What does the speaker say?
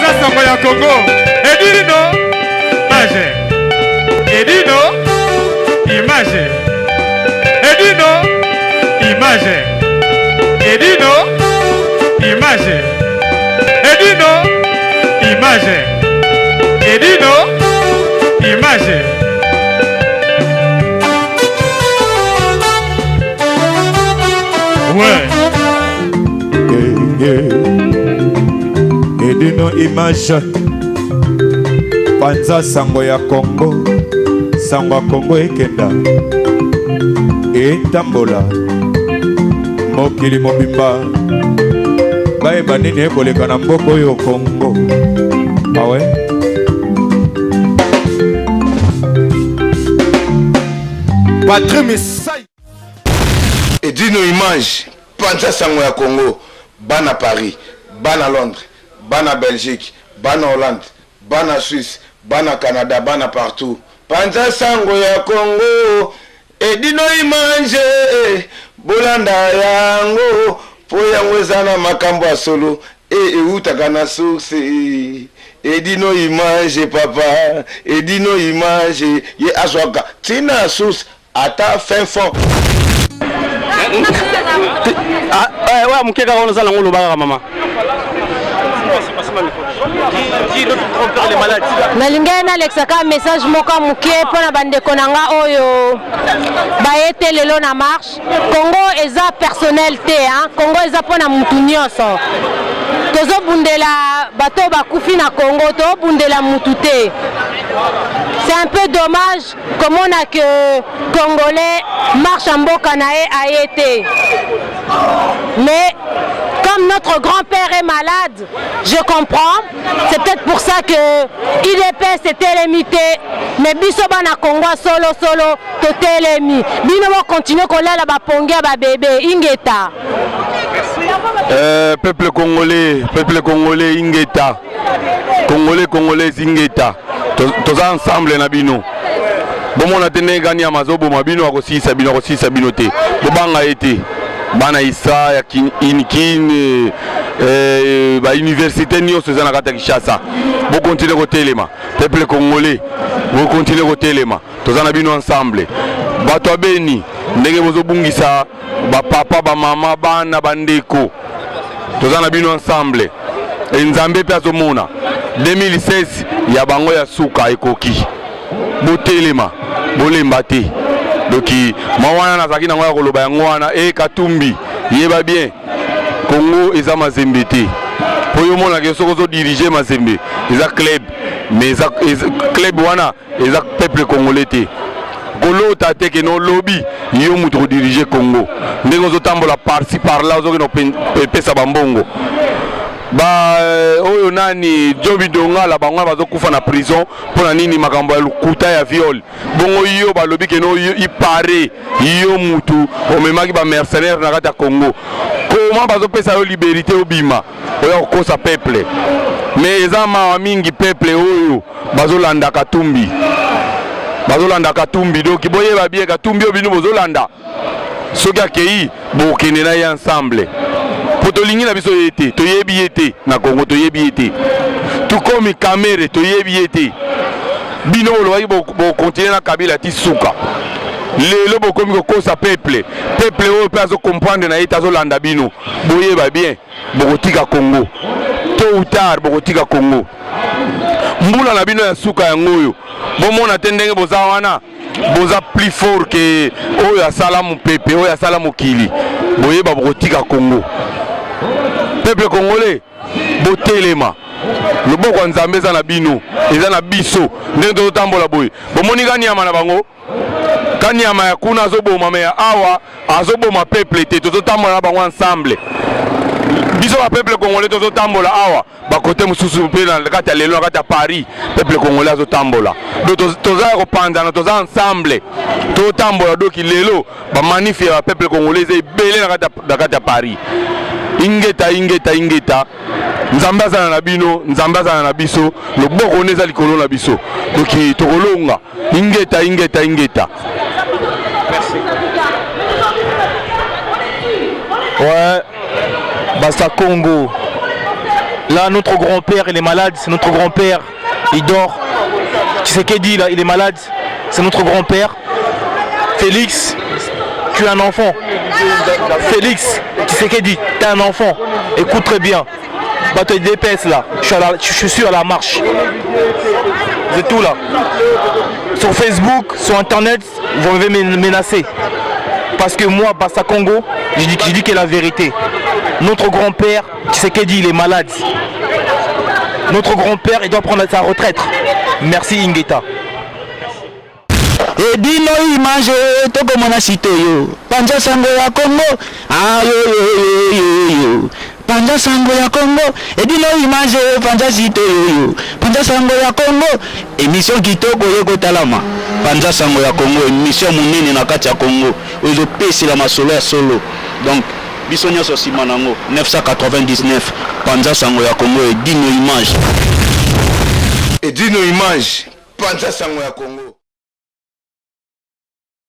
Panza sango ya Congo. Edino image. Edino image. Edino image. Edino image. Edino image. Edino image. Ouais. Edino image panza sango ya Congo sango ya Congo ekenda etambola mokili mobimba bayeba nini ekoleka na mboka oyo Congo awe Patrick Misai Edino image panza sango ya Congo bana Paris bana Londres bana Belgique bana Hollande bana Suisse bana Canada bana partout panza sango ya Congo Edino image bolanda yango po yango eza na makambo ya solo e ewutaka na source Edino image papa Edino image ye azwaka tina ya source ata fin fond. Ah, eh, oyo moke kaka wana oza nango oloba kaka mama. Nalingaki nalekisa kaka message moko ya moke mpo na bandeko na nga oyo baye te lelo na marche. Congo eza personnel te hein? Congo eza mpo na mutu nyonso. Tozobundela bato oyo bakufi na Congo, tozobundela mutu te. C'est un peu dommage komona que Congolais marche ya mboka na ye aye te. Mais comme notre grand-père est malade, je comprends. C'est peut-être pour ça que UDPS etelemi te. Mais biso bana Congo solo solo totelemi. Bino bo continuer kolala ba pongi ya ba bebe. Ingeta. Peuple congolais ingeta. Congolais, congolais ingeta. Toza ensemble na bino. Bomona te ndenge kaniama azoboma bino, akosilisa bino, akosilisa bino te. Bobanga ye te. Bana isa ya inkin ba université nyonso eza na kati ya Kinshasa. Bokontinue kotelema. Peuple congolais, bokontinue kotelema. Toza na bino ensemble. Bato ya Beni, ndenge bozobungisa ba papa, ba mama, bana, bandeko, toza na bino ensemble. E Nzambe mpe azomona 2016 ya bango ya suka ekoki. Botelema, bolemba te. Donc mwa wana nazalaki nango ya koloba yango wana. E Katumbi, yeba bien, Congo eza Mazembe te. Po yo omonaka soki ozo diriger Mazembe eza club, mais eza club wana eza peuple congolais te. Kolota te ke no lobi yo moto kodirige Congo ndenge ozotambola par-ci par-là, ozokende kopesa bambongo ba oyo nani Jobi Dongala, bango wana bazokufa na prison mpona nini? Makambo ya lokuta ya viol. Bongo yo balobi ke no ipare yo mutu omemaki ba mercenaire na kati ya Congo, comment bazopesa yo liberté obima oya kokosa peuple? Mais eza mawa mingi, peuple oyo bazolanda Katumbi, bazolanda Katumbi. Donc boyeba bien, Katumbi oyo bino bozolanda, soki akei bokende na ye ensemble, po tolingi na biso ye te, toyebi ye te na Congo, toyebi ye te. Tukomi Kamere, toyebi ye te. Bino bolobaki bokontinue na Kabila ti suka, lelo bokomi kokosa peuple. Peuple oyo mpe azokomprendre na ye te, azolanda bino. Boyeba bien, bokotika Congo tôt ou tard, bokotika Congo. Mbula na bino ya suka yango oyo. Bomona te ndenge boza wana, boza plus fort ke oyo asala mopepe, oyo asala mokili. Boyeba bokotika Congo. Peuple congolais, botelema, loboko ya Nzambe eza na bino, eza na biso. Ndenge tozotambola boye, bomoni kaniama na bango, kaniama ya kuna azoboma, me ya awa azoboma peuple te. Tozotambola na bango ensemble, biso ba peuple congolais tozotambola awa. Bakote mosusu mpe na kati ya lelo, na kati ya Paris, peuple congolais azotambola. Donc toza ya kopanzana, toza ensemble, totambola. Donc lelo bamanif ya bapeuple congolais eza ebele na kati ya Paris. Ingeta, ingeta, ingeta. Nzambe azala na bino, Nzambe azala na biso, loboko nde eza likolo na biso. Donc tokolonga. Ingeta, ingeta, ingeta. Ouais, Basta Congo. Là, notre grand-père, il est malade, c'est notre grand-père, il dort. Tshisekedi, là, il est malade, c'est notre grand-père. Félix, tu es un enfant. Félix, Tshisekedi, tu es un enfant. Écoute très bien. Bateau DPS là, je suis, à la, je suis à la marche. C'est tout là. Sur Facebook, sur Internet, vous m'avez menacé. Parce que moi, Bassa Congo, je dis, je dis que la vérité. Notre grand-père, Tshisekedi, il est malade. Notre grand-père, il doit prendre sa retraite. Merci Ingeta. Edino image tokomona site oyo panza sango ya Congo ayoyoyoyo panza sango ya Congo edino image panza site oyo panza sango ya Congo emission kitoko ye kotalama panza sango ya Congo emission monene na kati ya Congo oyo ezopesela masolo ya solo donc biso nyonso nsima nango 999 panza sango ya Congo edino image. Edino image panza sango ya Congo.